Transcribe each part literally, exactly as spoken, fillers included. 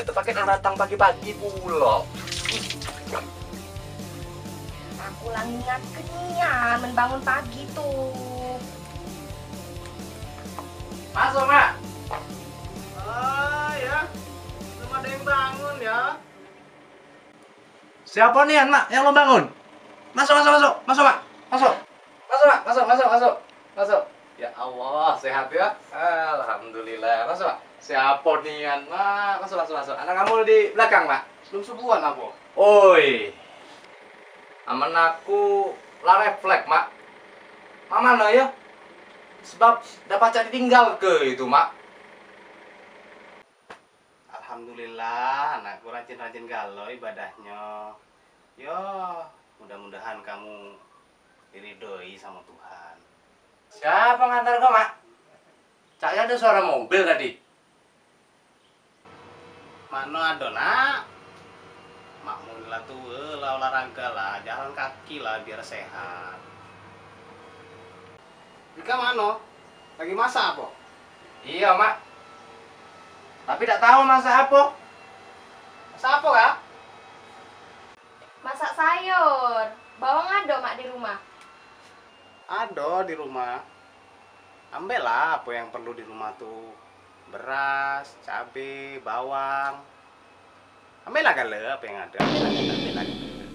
Itu paket yang datang pagi-pagi pulo. Aku lah ngingatke nian men bangun pagi tu. Masuk, Mak. Oh, ya. Belum ada yang bangun, ya. Siapa nian, Mak, yang belum bangun? Masuk, masuk, masuk. Masuk, Mak. Masuk. Masuk, Mak. Masuk, masuk, masuk. Masuk. Ya Allah, sehat ya? Alhamdulillah. Masuk, Mak. Siapa nian, Mak? Masuk, masuk, masuk. Anak kamu di belakang, Mak. Belum subuhan apa? Oi. Amen aku la refleks, Mak. Mak mano ya? Sebab dak pacak ditinggalke itu, Mak. Alhamdulillah, anakku rajin-rajin galo ibadahnyo. Yo, mudah-mudahan kamu diridoi samo Tuhan. Siapa ngantar kau, Mak? Cak ado suara mobil tadi. Mano ado, Nak? Makmu ni la tue, la olahraga la, jalan kaki la biar sehat. Rika mano? Lagi masak apo? Iyo, Mak. Tapi dak tau masak apo. Masak apo, Kak? Masak sayur. Bawang ado, Mak, di rumah? Ado di rumah. Ambeklah apo yang perlu di rumah tu. Beras, cabe, bawang. Ambeklah gale apo yang ado. Ambeklah, ambeklah gale.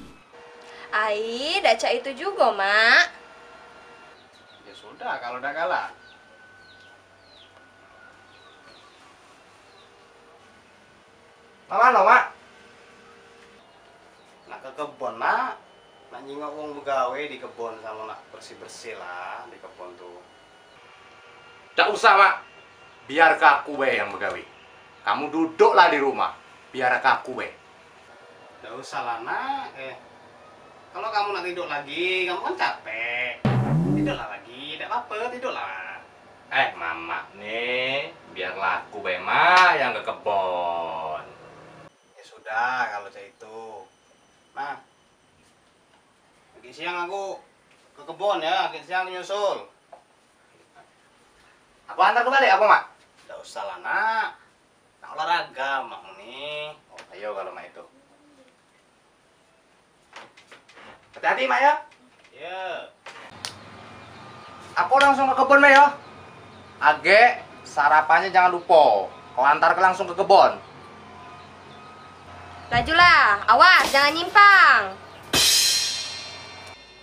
Ai, dak cak itu jugo, Mak. Ya sudah, kalau dak galak. Mak mano, Mak? Nak ke kebon, Nak. Nak nyingok wong begawe di kebon samo nak bersih-bersih lah di kebon tu. Dak usah, Mak. Biar ke aku bae yang begawe. Kamu duduklah di rumah. Biar ke aku bae. Dak usah lah, Nak. Eh, kalau kamu nak tidur lagi, kamu kan capek. Tidurlah lagi, dak apo-apo, tidurlah. Eh, mamak ni, biarlah aku bae, Mak, yang ke kebon. Ya sudah, kalau cak itu. Nah, agek siang aku ke kebon ya, agek siang nyusul. Aku antar ke balik apa, Mak? Dak usah lah, Nak. Nak olahraga, Mak ni. Oh, ayo kalau mak itu. Hati-hati, Mak, ya. Ya. Aku langsung ke kebon, Mak, ya. Agek, sarapannya jangan lupa. Kau antar ke langsung ke kebon. Lajulah, awas jangan nyimpang.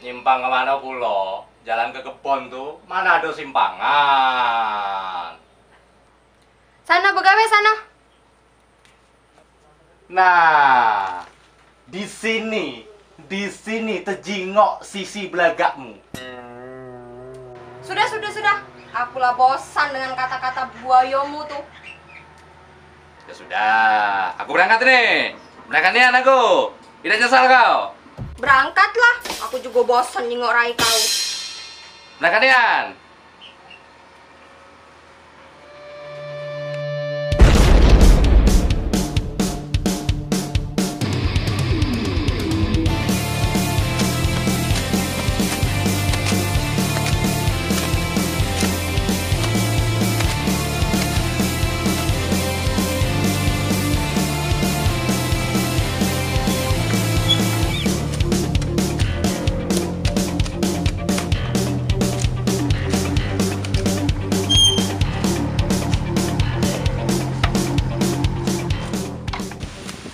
Nyimpang ke mana pulo? Jalan ke kebon tu, mana ada simpangan. Sana begawe sana. Nah, di sini, di sini tejingok sisi belagakmu. Sudah, sudah, sudah. Aku lah bosan dengan kata-kata buayomu tu. Ya sudah, aku berangkat nih. Berangkat nian aku. Tidak nyesal kau? Berangkatlah, aku juga bosan nyingok rai kau. Berangkat nian.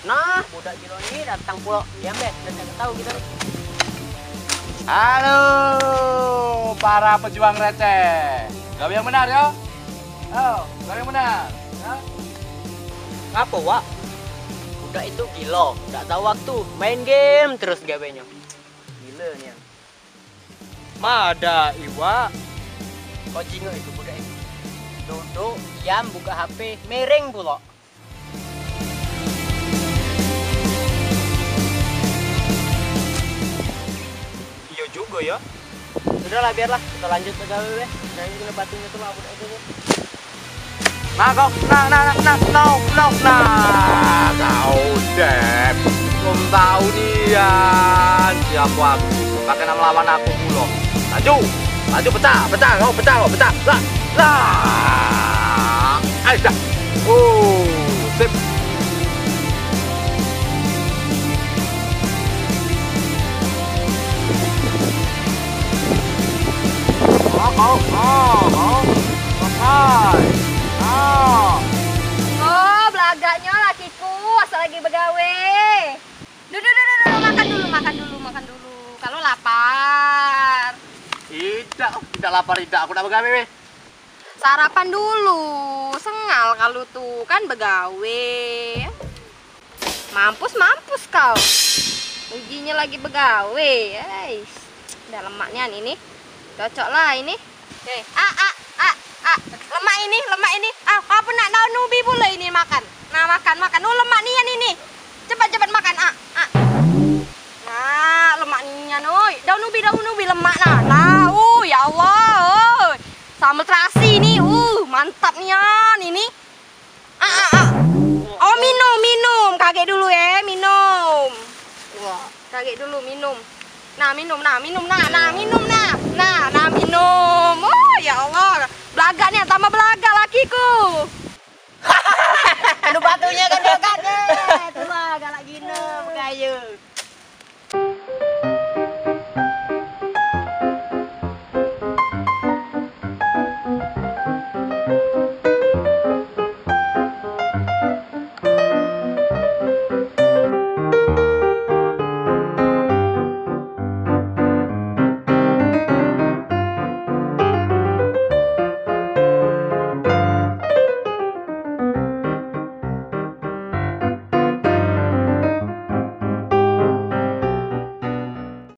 Nah, budak gilo ni datang pulo. Diam deh, dah tak tahu kita ni. Halo, para pejuang receh. Gawe yang benar, yo. Oh, gawe yang benar. Ya. Ngapo, Wak? Budak itu gilo, dak tahu waktu, main game terus gawenyo. Gilo nian. Madak, Iwak. Kau jingok itu budak itu. Duduk, diam, buka H P, miring pulo. Iyo jugo yo. Sudahlah, biarlah, kita lanjut begawe weh. Jangan kena batin itu mah budak itu. Nah, kau, nah, nah, nah, nah, no, no, nah, kau, Dep. Belum tahu nian siapa aku. Pakai nama lawan aku pulo. Laju, laju, pecah, pecah, kau, pecah, kau, pecah. Lah, lah. Ayo, dah. Oh, sip. Tidaknyo lakiku asal lagi begawe. Duh, duh, duh, duh, duh, makan dulu, makan dulu, makan dulu. Kalau lapar. Idak, idak lapar idak, aku nak begawe weh. Sarapan dulu, sengal kalu tu kan begawe. Mampus, mampus kau. Ujinya lagi begawe. Ais. Dah lemak nian ini. Cocok lah ini. Eh, ah, ah, ah, ah. Lemak ini, lemak ini. Ah, apa nak daun ubi pula ini makan? Nah, makan, makan. Oh, lemak nian ini. Cepat, cepat makan. Ah, ah. Nah, lemak nian, oi. Daun ubi, daun ubi lemak nah. Nah, oh ya Allah, oi. Sambal terasi ni. Uh, mantap nian ini. Ah, ah, ah. Oh, minum, minum. Kagek dulu eh, minum. Wah, kagek dulu minum. Nah, minum nah, minum nah, nah, minum nah. Nah, nah, minum. Oh, ya Allah. Belagak ni, tambah belagak lakiku.